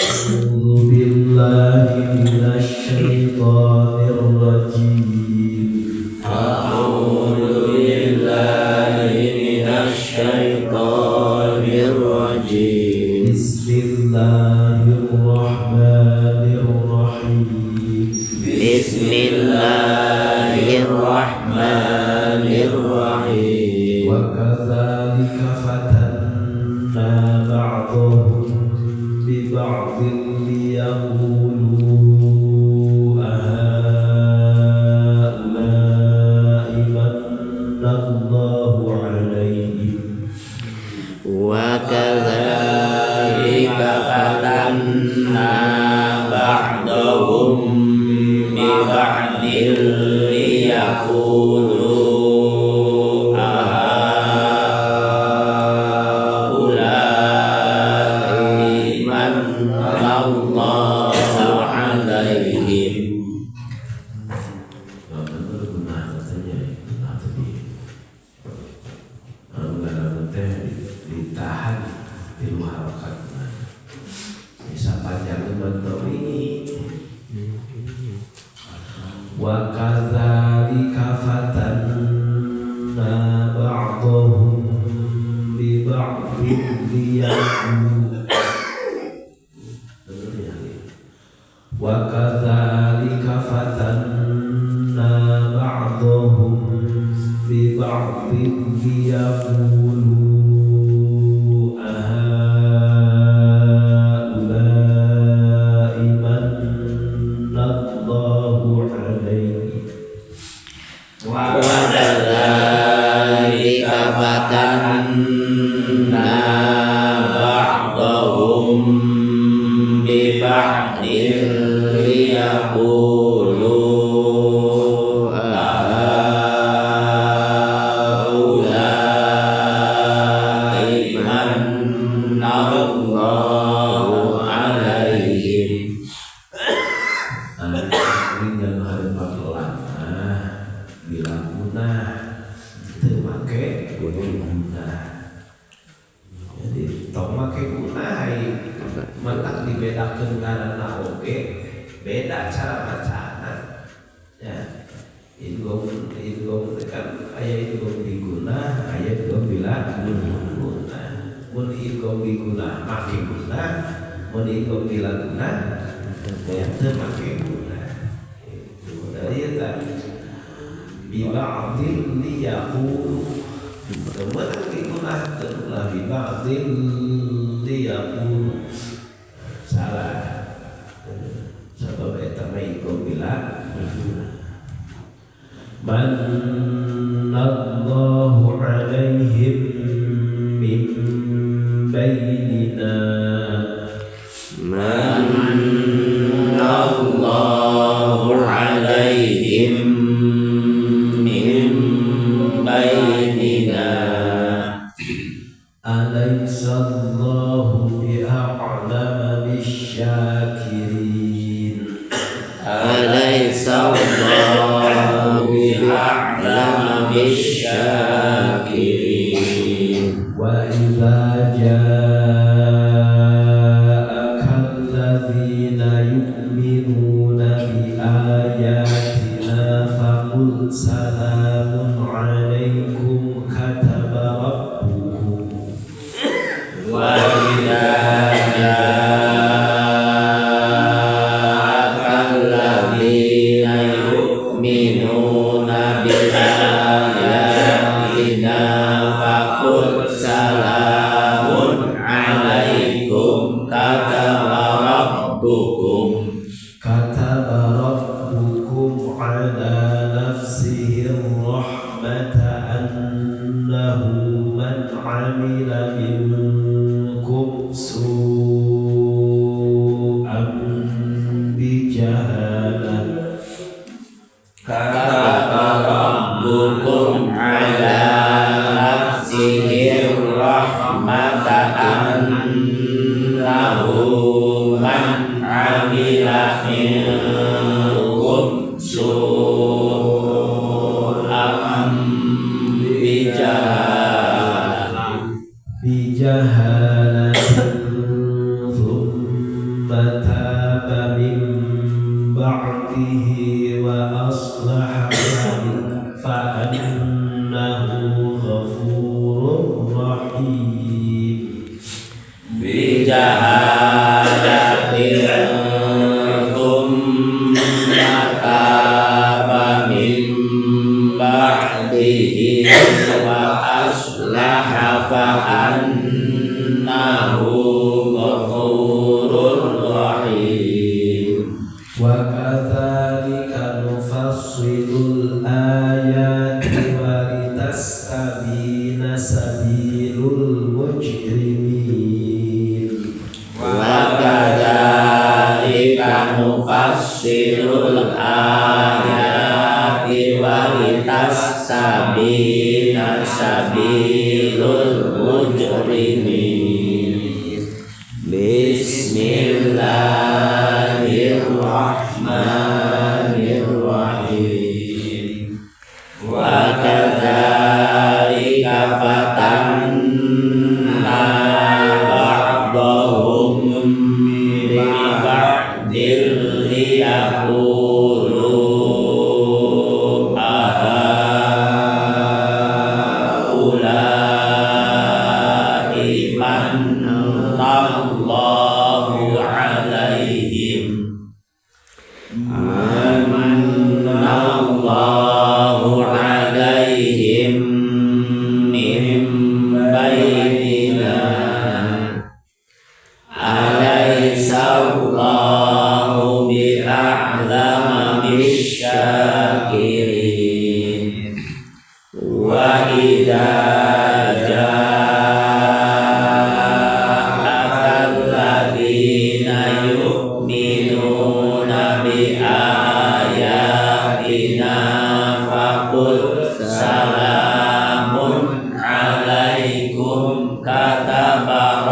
أعوذ بالله من الشيطان الرجيم. أعوذ بالله من الشيطان الرجيم. بسم الله الرحمن الرحيم. بسم الله الرحمن الرحيم. وكذلك فتنا بعضهم ببعض ليقولوا أهؤلاء من الله عليهم. وكذلك فتنا بعضهم ببعض ليقولوا أهؤلاء من الله عليهم. Gunah katanya, gunah tadi. Gunah teh ditahan di luar harokat. Bisa panjang ini. Wa kadzalika fatanna ba'dahum bi ba'din liyaqulu. Wa kadzalika fatanna ba'dahum bi ba'din liyaqulu أهؤلاء من الله عليهم. وكذلك فتنا بعضهم ببعض ليقولوا أهؤلاء من الله عليهم. Nah, ini yang harus pelan, bila gunah teu make gunah. Jadi tong make gunah ai matak dibedakeun ngaranna oge beda cara bacana. Ya. Idgham idgham kan aya idgham bigunah, aya idgham bila gunah. Mun idgham bigunah make gunah, mun idgham bila gunah ya teu make gunah. Itu dari eta bi ba'din liyaqulu. Kemudian bigunah teu bi ba'din liyaqulu. Salah. Sebab eta mah idgham bila gunah. Manallahu alaihim min bainina. من الله عليهم من بيننا. أليس الله بأعلم بالشاكرين. أليس الله بأعلم بالشاكرين. وإذا جاءك الذين يؤمنون بآياتنا فقل سلام عليكم كتب ربكم. وإذا جاءك الذين يؤمنون بآياتنا فقل سلام عليكم كتب ربكم. كتب ربكم على نفسه الرحمة أنه من عمل منكم سوءا بجهالة. كتب ربكم على نفسه الرحمة أنه من عمل منكم سوءا بجهالة بجهالة ثم Thumma taba min ba'dihi wa aslaha fa innahu ghafurur rahim. Bijahadatin thumma taba min ba'dihi wa aslaha fa annahu ghafurur rahim. Wa kadzalika nufassilul ayati wa litastabina sabilul mujrimin. Wa kadzalika nufassilul ayati wa litastabina sabilul mujrimin. Bismillahirrahmanirrahim. Wa kadzalika fatanna ba'dahum bi ba'dil liyaqulu ahaula'i manallahu alaihim manallahu alaihim min bainina alaysa Allahu bi'a'lama bisyakirin. Wa idza ja'aka alladziina yu'minuuna biayatina faqul salamun alaikum kataba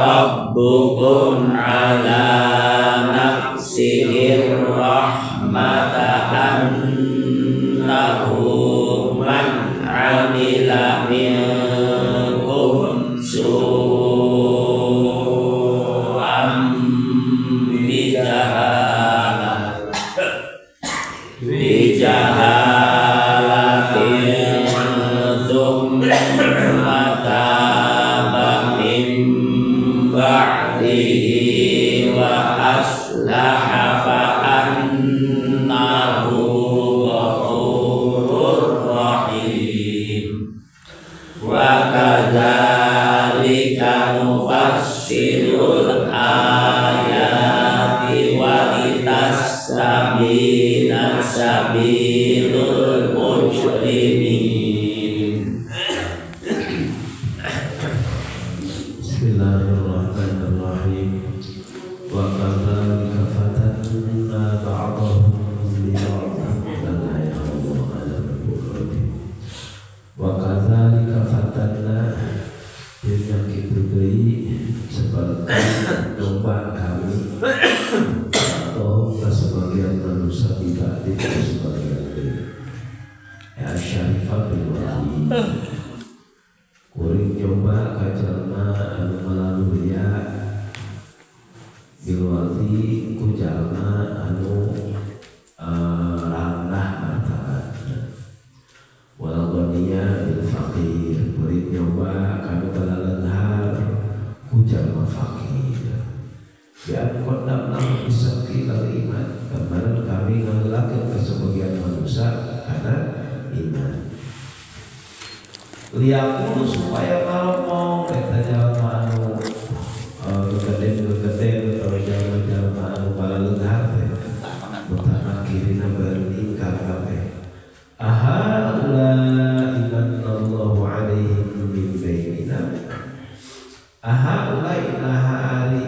rabbukum ala nafsihi rahmata annahu man amila minkum su'an bijahalatin thumma taba min ba'dihi wa aslaha fa annahu ghafurur rahim. Wa kadzalika nufassilul ayati wa litastabina sabilul mujrimin. Bismillahirrahmanirrahim. Wa kadzalika fatanna ba'dahum bi ba'd. Wa kadzalika fatanna yang kitu deui seperti domba kami atau sebagian manusia tidak di sebagian deui. Ya syarifah bil wali. Kuring nyoba ka jalma anu malaluya bilwati ku jalma anu randah martabatna wal ghaniya bil faqir. Kuring nyoba kanu balaleunghar ku jalma faqir. Biar kondam nama bisaqi lal iman. Kemarin kami ngelakeun ke sebagian manusia karena iman. Liakulu supaya ngomong eta jalma anu gede-gede atau jalma-jalma anu balaleunghar teh mutanakkirina beringkar kabeh. Aha ula imanallahu alaihim min bainina. Aha ula inaha ari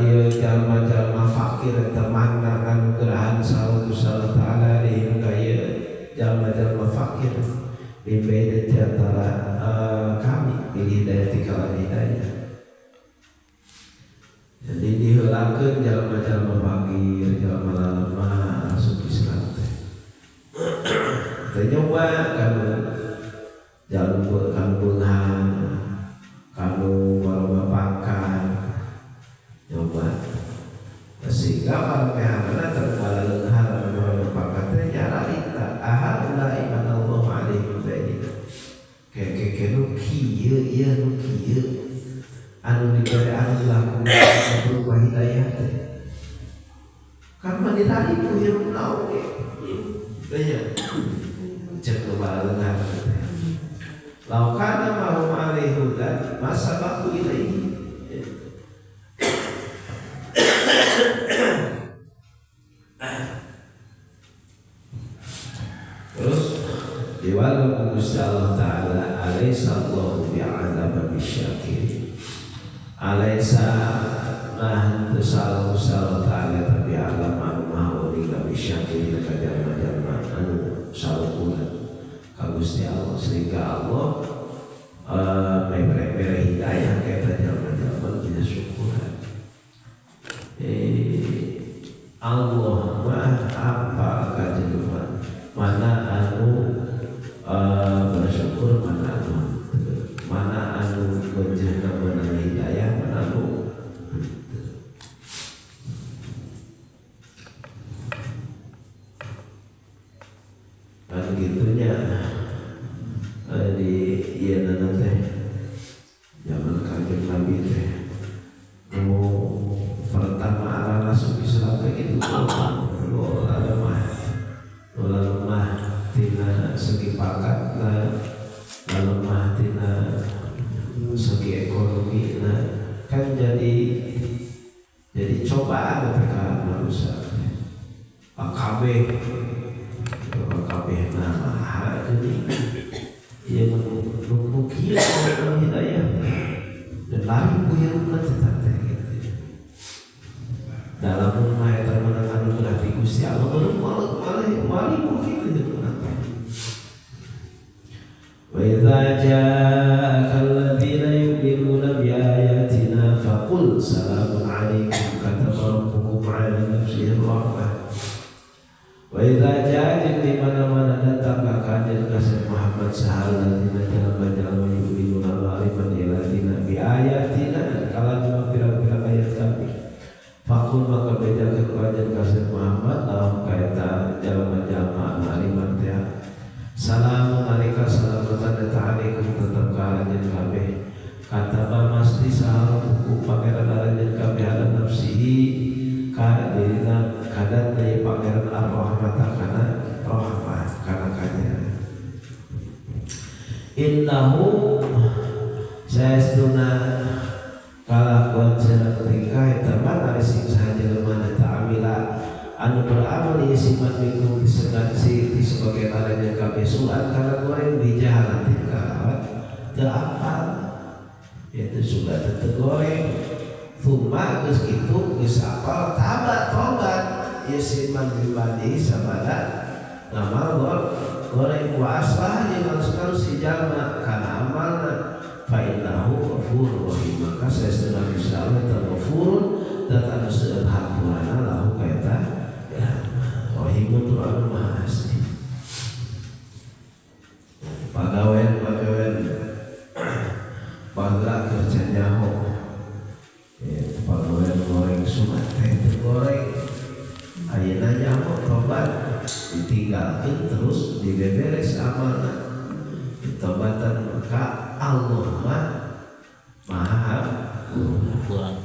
ieu jalma-jalma fakir eta mana nganugrahan sawu Allah taala alaihim ka ieu jalma-jalma fakir min bainina di antara kami pilih hidayah kalan hidayah. Jadi diheulakeun jalma-jalma fakir, jalma lalema asup Islam teh. Teh nyoba kanu Jalan kanu beunghar kanu baroba pangkat nyoba sehingga paramehanana terkala leunghar anu baroba pangkat teh nyararita aha ulai manallahu alaihi wa keke nu kieu ieu nu kieu anu dibere anugerah ku berubah hidayah teh karena ditari ku hirupna oge teh cek nu baleunghar teh law kana mahum alaihi hudan masabaku ilaihi. Terus diwala Gusti Allah Ta'ala alaysa Allahu bi'adzaba bisyakirin alaysa nah salahu salahu ta'ala tapi alam anu maha uning bisyakirin ka jalma-jalma anu salukuran ka Gusti Allah sehingga Allah mere hidayah ka eta jalma-jalma bisa syukuran. Allah mah apa ka jelema mana anu bersyukur mana anu menjahna menang hidayah mana anu kan gitunya di ieu nana teh zaman Kanjeng Nabi teh nu pertama arah masuk Islam teh kitu nu lemah tina segi pangkat lemah tina segi ekonomi nah kan jadi cobaan mereka manusia AKB nah maha jadi ia menunggu hidayah dan lari puyeng tetap gitu dalam rumah yang termenang anugerah di Gusti Allah malah mungkin gitu. Wa idza ja'aka alladziina yu'minuuna bi ayatina faqul salamun 'alaikum kataba rabbukum 'ala nafsihi ar-rahmah. Wa idza ja'a di mana-mana datang ka kanjeng Nabi Muhammad sallallahu alaihi wasallam yu'minuuna ma'rifan ilatina bi ayatina kala pirang-pirang ayat kami. Fakul maka bedakan kanjeng Nabi Muhammad dalam kaitan jalma-jalma aliman teh. Salamun alaika salamatan eta alaikum tetep ka anjeun kabeh. Kataba masti saha hukum pangeran anjeun kabeh ala nafsihi ka dirina kadat deui pangeran ar-rahmata kana rahmah kana kanya. Innahu saestuna kalakuan sareng tingkah eta man ari sing saha jelema eta amila anu beramal ieu siman minkum disegan si sebagai anjeun kabeh suat kana goreng bijahalatin kalawan teu apal itu sudah teu goreng thumma geus kitu geus apal tabat tobat ieu siman pribadi sabada ngamal goreng wa aslah jeung alus si jalma kana amalna fa innahu ghafurur rahim maka saestuna Gusti Allah teh ghafurun dan anu seueur hampurana lahu ka eta rahimun tur anu maha asih. Pagawean-pagawean bangga kerja nyaho pagawean goreng sumat teh goreng ayeuna nyaho tobat ditinggalkeun terus dibeberes amalna ditobatan maka Allah mah maha hampura.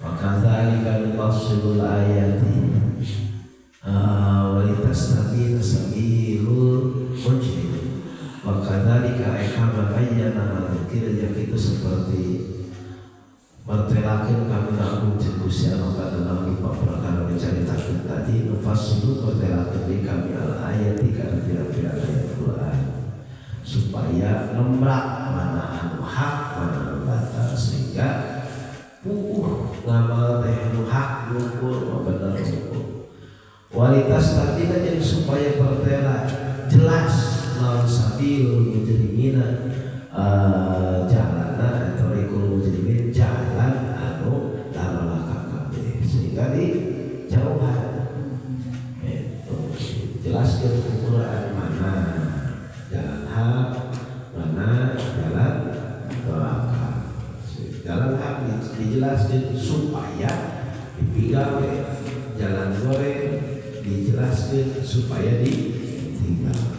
Wa kadzalika nufassilul ayati wa litastabina sabilul mujrimin. Wa kadzalika kama bayyana ma dzukira itu seperti mertelakeun kami aku jeung Gusti Allah kana naon perkara dicaritakeun tadi nufassilu mertelakeun di kami al ayati kana pirang-pirang ayat Quran supaya nembrak mana anu hak mana anu batal sehingga puguh ngamal teh nu hak ngumpul bener ngumpul kualitas tadi jadi supaya pertela jelas lawan sabilul mujrimina jalana atau ikul mujrimin jalan anu darolaka kabeh sehingga dijauhan itu jelaskan Quran mana jalan hak Dijelaskan supaya dipigawe, jalan goreng dijelaskan supaya ditinggal.